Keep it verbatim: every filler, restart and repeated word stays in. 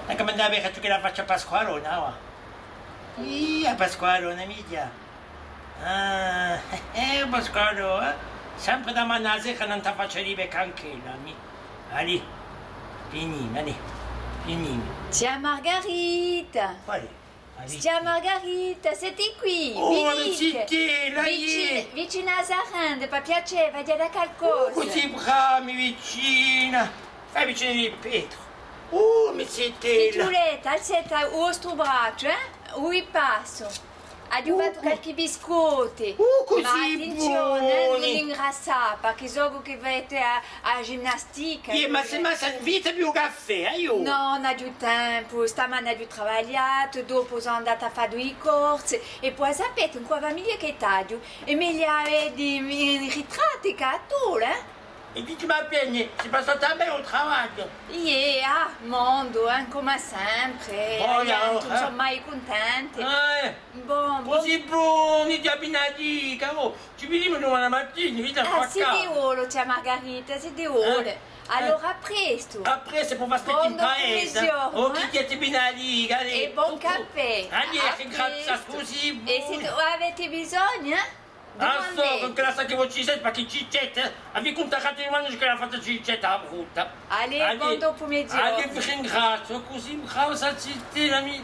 Ancu à mè, avà, chì a facciu à Pasqualone, avà. Iè, à Pasqualone, mì. Ah, eh, Pasqualone, eh? Sempre da mane à sera ùn ti facciu rivà canchella, mì. Allez, veni, allez, veni. Zia Margarita! Quale? Zia Margarita, seti quì? Oh, ma zitella, iè. Vicina, vicina à a serranda, per piacè, v'aghju da dà calcosa. Oh, cusì brava, mì, vicina. Fà vicina di Petru. Oh, ma zitella. Figliuletta, alzeti u vostru bracciu, eh? U vi passu. Aghju fattu qualchì biscotti. Uh, cusì boni! Ma attenzione, eh, ùn ingrassà, perchè sò chì feti a, a ginnastica. Iè, ma sè, ma sè, ùn beviti più caffè, eh, eiu? Nò, ùn aghju tempu, stamane aghju travagliatu, dopu sò andata à fà dui corsi, è po sapeti, in quella famiglia chì t'aghju, è megliu avè i ritratti chè à tù, eh? È dicimi appena, si passa bè u travagliu? Iè, ah, mondu, eh, cum'è sempre. Bon, eh, ùn sò mai cuntenti. Eh. Bon, bon. Cusì boni, zia Binadica, oh, ci vidimu dumane matina, vedi. Ah, s'iddu vole, zia Margarita, s'iddu vole. Eh. Allora, à prestu. À prestu, po v'aspetti in paese. Bon, bon, eh? Oh, chì zia Binadica, allez. È bon caffè. Allez, à prestu. Cusì boni. È s'è aveti bisognu, eh? Ah, sò, cù chì la sà chì vo ci seti, perchè Cicetta, eh, avia cuntattu dumane chì l'avia fatta Cicetta, a brutta. Allez, bon dopomeghjoghju. Allez, vi ringraziu, cusì brava sta zitella, mì.